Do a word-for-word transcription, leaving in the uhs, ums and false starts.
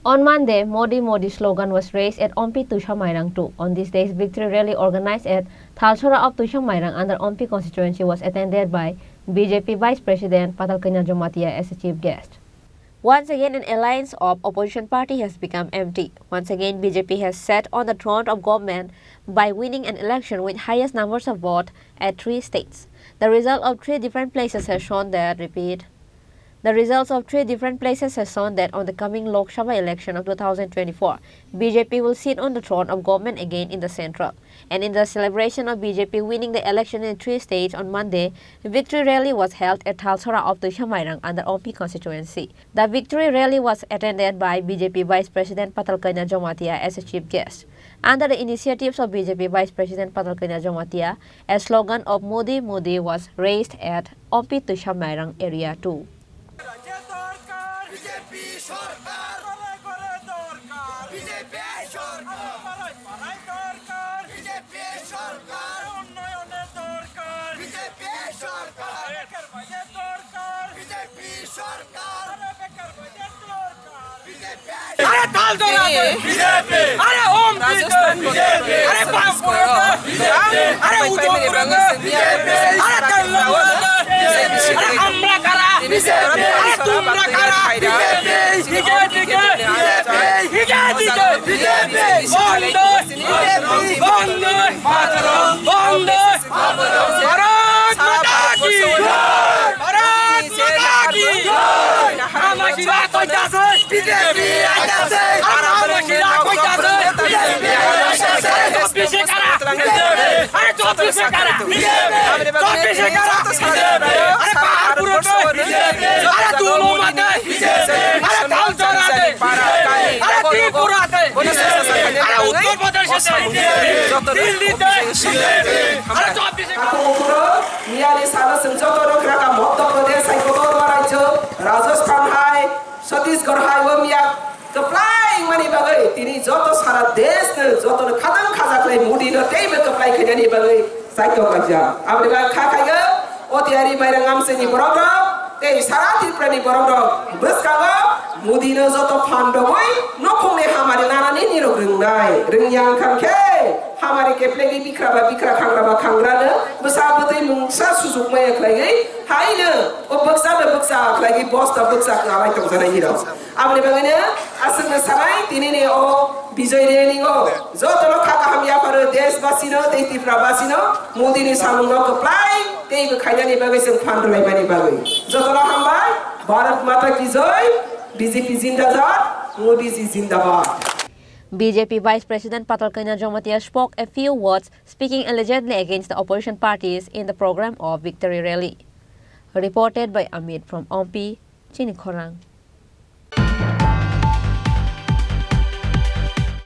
On Monday, Modi Modi slogan was raised at Ompi Tuisa Mairang two. On this day's victory rally organized at Thalsora of Tuisa Mairang under Ompi constituency was attended by B J P Vice President Patal Kanya Jamatia as a chief guest. Once again, an alliance of opposition party has become empty. Once again, B J P has sat on the throne of government by winning an election with highest numbers of vote at three states. The result of three different places has shown that, repeat, the results of three different places has shown that on the coming Lok Sabha election of two thousand twenty-four, B J P will sit on the throne of government again in the central. And in the celebration of B J P winning the election in three states on Monday, victory rally was held at Thalsora of Tuisa Mairang under Ompi constituency. The victory rally was attended by B J P Vice President Patal Kanya Jamatia as a chief guest. Under the initiatives of B J P Vice President Patal Kanya Jamatia, a slogan of Modi Modi was raised at Ompi Tuisa Mairang Area two. রাজ্য সরকার, বিজেপি সরকার, ঘরে ঘরে দরকার, বিজেপি সরকার, পাড়ায় পাড়ায় দরকার, বিজেপি সরকার, উন্নয়নের দরকার, বিজেপি সরকার, বেকার ভাইদের দরকার, বিজেপি সরকার, বেকার ভাইদের দরকার। আরে তাল ধরা দে বিজেপি, আরে ওম রাজস্থান বিজেপি, আরে বাম পুরো বিজেপি, আরে উদয় পুরো বিজেপি, আরে তেল পুরো বিজেপি, আরে আমরা কারা বিজেপি, আরে তোমরা কারা বিজেপি, বিজেপি, বিজেপি, বিজেপি, বন্ধ, বন্ধ, বন্ধ। ভারত মাতা কি! ভারত মাতা কি! আমার শিরা কইতাছে বিজেপি আইতাছে। আমার শিরা কইতাছে বিজেপি আইতাছে। চব্বিশে কারা? আরে চব্বিশে কারা? চব্বিশে কারা? আরে পাহাড়পুরে, আরে তুলো মাথায়, আরে তালচড়াতে, আরে ত্রিপুরাতে, আরে উত্তর প্রদেশে, দিল্লিতে, আরে চব্বিশে Takhuk ukhoro miyani salo chwng joto rwkra kha Madhya Pradesh hai, Goa rajyo, Rajasthan hai, Chhattisgarh hai o miya kwplai wngmani bagwi tini joto sara desh no joto no khatang khaja khlai Modi no teibo kwplai khainani bagwi saito kaijak. Aboni bagwi kha khaio o tiyari Mairang Amchaini borok rok tei sara Tripura ni borok rok bwskango Modi no joto phan rogwi nukhung ni hamari nanani nirok rwngnai. Rwngya wngkha khe hamari keplegwi bikra ba bikra, khangra ba khangra no bwsa bwtwi mungsa sujuk maya khlaiwi haino o bwksa no bwksa khlaiwi bosta bwksa kwlai tongjanai nirok. Aboni bagwino aswkno sanai tinini o Bijoy Rally o jotono kha kaham yapharo deshbasino tei Tripurabasino Modini samungno kwplai teibo khainani bagwi chwng phan rwlaimani bagwi. Jotono hambai, Bharat Mata Ki Jai, B J P Zindabad, Modi Ji Zindabad. B J P Vice President Patal Kanya Jamatia spoke a few words, speaking allegedly against the opposition parties in the program of victory rally. Reported by Amit from Ompi, Chini Khorang.